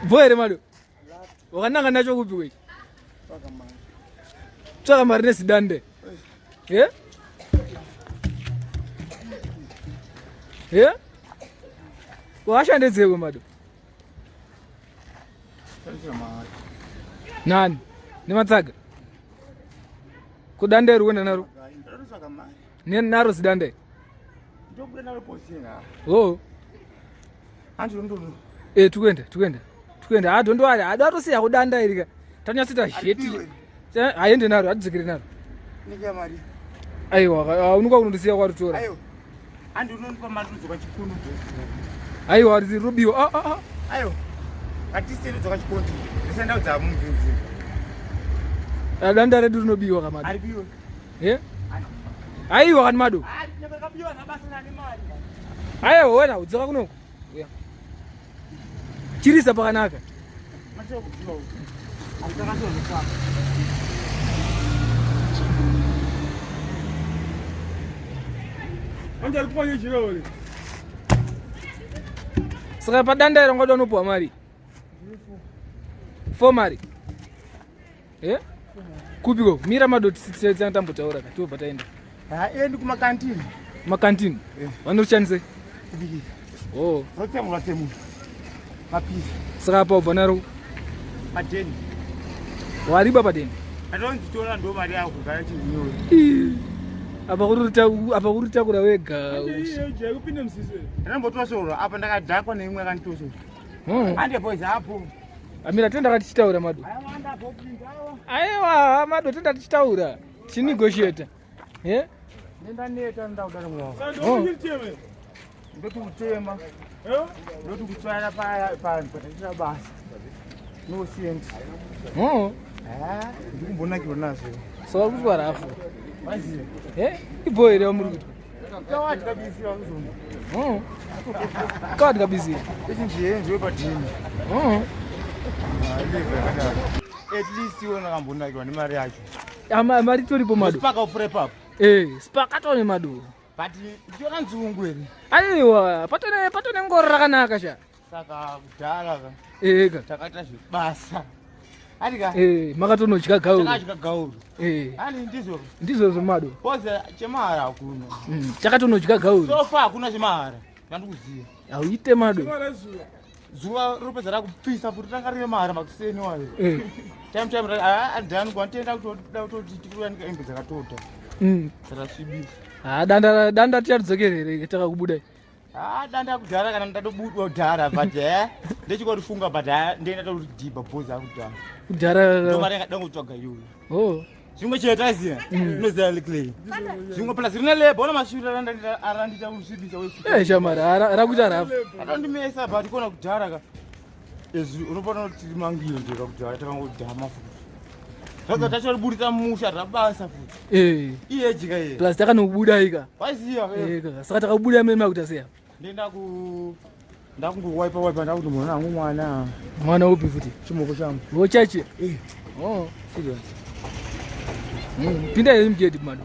Bho here mado? Wakananga nacho kupi kwechi? Tsvaka mari nesidande. Eh? Eh? Wakashandedzeko mado? Nani? Nematsaga? Kudande iri kuenda naro? Naro zidande? Oh. Eh, tikuenda, tikuenda. Tikuenda. Ah, don't worry. Ada atosiya kudanda iri ka. Tanyatsoita sheti. Haende naro, atidzokere naro. Aiwa, unoka kunondisiya kwaritora. Handi unondipa mari unodzoka chikondo. Aiwa, rirobiwa. Ah ah ah. Aiwa. Hatisi unodzoka chikondo. Ndisenda udza mubvunzi. Ah, danda redu rinobiwa kamado. Aribiwe. Eh? Aiwa kani mado. Aiwa wena udzoka kunoko. Uya. Chirisa pakanaka. Saka padanda iro ngoda unopuwa mari. Fo mari. Eh? Kupi ko? Mira madoti sitse tambotaura ka tobva taenda. Ha endi kumakantini. Makantini. Eh. Vanorushandise? Kubikisa. Oh. Rotsemura tsemura. Mapisi. Saka apa ubva naro? Padeni. Wariba padeni? Atonditora ndo mari yako kugara chinyoro. Apa kuri apa kuri takura wega. Kupinda musisi. Ndambotora soro apa ndakadhakwa neimwe yakanditora soro. Hmm. Ande boys apo. Amira tenda katichitaura madu. Aiwa madu tenda tichitaura. Tichinegotiate. Eh? Nenda neta nda kudaro mwa. Oh. Ndoti kutema. Eh? Ndoti kutsvaira paya panhu pataitira basa. No cent. Oh. Ah, ndikumbonakirwa nazvo. So vari kuitwa rafu. Maziva. Eh? Ibho here wamuri kuitwa? Kawadi kabisira kuzomba. Oh. Kawadi kabisira. Ichi ndiye ndiwe padini. Oh. At least iwe nakambonakirwa nemari yacho. Ama mari toripo madu. Spark ufure papo. Eh, spark atone madu. But ndiona nzungu here. Aiwa, patone patone ngoro rakanaka sha. Saka kudhara ka. Eh ka. Takaita zvebasa. Andika. Eh, makatonodya gauru. Takadya gauru. Eh. Ani ndizvo. Ndizvo madu. Boze chemahara hakuna. Takatonodya gauru. So far hakuna chemahara. Ndandikuziva. Auite madu. Zuva ropedza rakupisa futi ranga rine mahara makuseni wayo. Eh. Time time ah done kwantenda kutoda kutoti tikuyanika hembe dzakatota. Dzakasvibisa. Ah danda danda tichadzokerere takakubuda. Ah danda kudhara kana ndatobudwa kudhara but eh ndechikotifunga but eh ndenda totidhibha boys akudhara. Kudhara. Ndo mari yakada kutsvaga iyoyo. Oh. Zvimwe chete aziya. Unoziva clay. Zvimwe plus rine labor ona mashure arandita kusvibisa wefu. Eh shamara rakuita rafu. Atondimesa but kona kudhara ka. Izvi unopona kuti mangiro ndeka kudhara takangodhama futi. Saka tachoriburitsa musha rabasa futi. Eh. Iye jika iye. Plus takanobuda ika. Waziya. Eh kaka. Saka takabuda mema kuita sei? Ndenda ku ndakungowaipa waipa ndakuti mwana wangu mwana. Mwana upi futi? Chimoko changu. Vochachi. Eh. Oh, serious. Pinda yeye mgedi mado.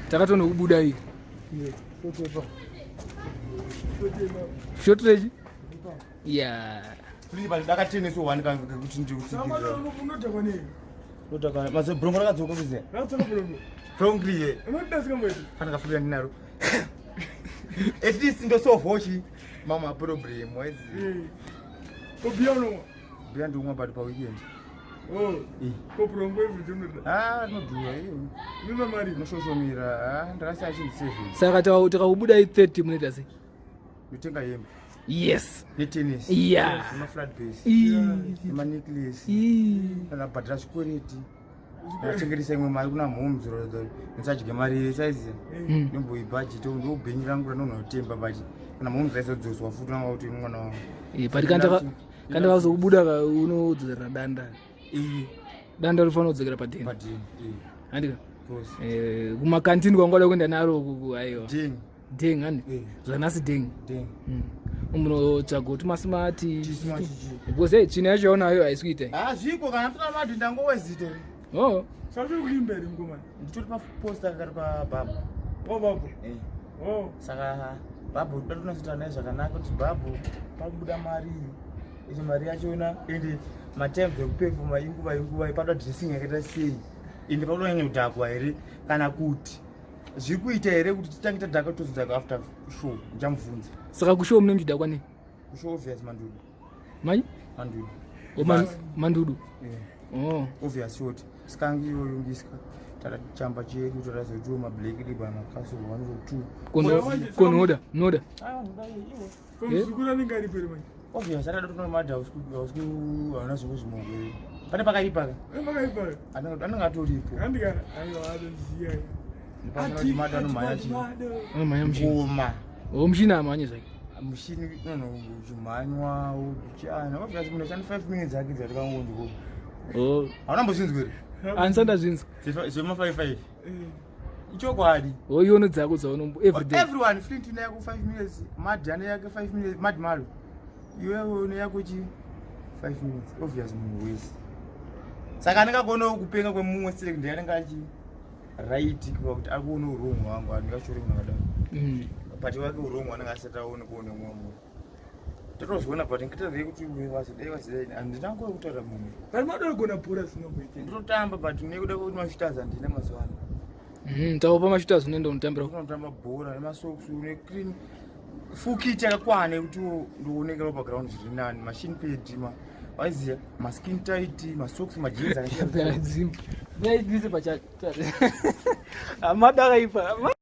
Takatonokubuda iyi. Yeah. Sotepa. Short range? Yeah. Please but ndakateneswa wani kangu kekuti ndikusikira. Unodhakwa nei? Unodhakwa. Maze brongo rakadzoka kuziya. Rakadzoka brongo. Brongo ye. Unoda sikamboita. Kana kafuya ndinaro. At least ndosolve mama problem waizi. Ko biya unomwa? Biya ndiumwa but pa weekend. Oh. Eh. Ko brongo every day unoda. Ah, inodhura iyo. Nuna mari. Unoshoshomira. Ah, ndakasiya chinhu 7. Saka takakubuda i 30 munoita sei? Ndotenga hembe. Yes. Netennis. Yeah. Nema flat base. Nema necklace. Kana bhadhara zvikwereti. Ndachengetesa imwe mari kuna mhomes ndisadye mari saizi ndomboibhajeti ndobhenyu rangu randinonotemba but kana mhomes aizodzoswa futi nanga kuti mwana wangu. Eh, but kana vazokubuda unodzokera danda. Eh. Danda rinofanira kudzokera padeni. Padeni. Eh. Handika. Eh, kumakantini kwangada kuenda naro kuku aiwa deng ani eh. zvanasi deng hmm. munotsvaga kuti masimati because hey, tsvina yacho yaunayo haisi kuita ah, zviko kana tuna mati ndangowezite oh sasa kuimba here mkomana nditori paposta kakati pabhabhu oh bhabhu eh. oh saka bhabhu toda tunasita naye zvakanaka kuti bhabhu pakubuda mari ende mari yachona ende matimes ekupefoma inguva inguva pada dressing yakaita sei ende pakuda kunyanya kudhakwa here kana kuti zviri kuita here kuti titange tadhaka tozodhaka after show ndichamubvunza saka kushow mune muchidhakwa nei kushow obvious mandudu manyi mandudu oh, mandudu yeah. oh. obvious short skangi iyoyo ngisika chamba chedu tatazotiwo mablack label makaso 102 konoda noda muzukuru anenge aripo here manje obvious akada kutora madi hausi hauna zvimwe zvimoko pane pakaipa ka pakaipa anenge atoripo andika aiwa atoziya madi anomhanya chii anomhanya mushini ngoma o mushini amhanye zvake mushini unochimhanywa uchiana obvious munhu achani 5 minutes ake dzatikangonzwa o hauna mbozvinzwa here andisati ndazvinzwa zvema 5 5 ichokwadi oiono dzako dzaunombo everyday everyone flint ine yako 5 minutes mad ane yake 5 minutes mad malo iwewe une yako chi 5 minutes obvious munhu wese saka anenge akuonawo kupenga kwemumwe select ndiye anenge achi right kuva kuti akuona urong hwangu andingashore munhu akadaro mm. but wake urong anenge asati aone kuone mumwe munhu totozviona but ngitazei kuti vazodai vazodai handina nguva yekutaura munhu but madogona bhora zvinomboita ndinotamba but nekuda kwekuti mashutas handina mazuva ano mhm, taupa mashutas unoenda unotambira unotamba bhora nemasocks neclean full kit yakakwana yekuti ndionekerawo paground zviri nani machine pad ma waiziya maskin tight masocks majeans akasiyana. Pacha. Amadakaipa.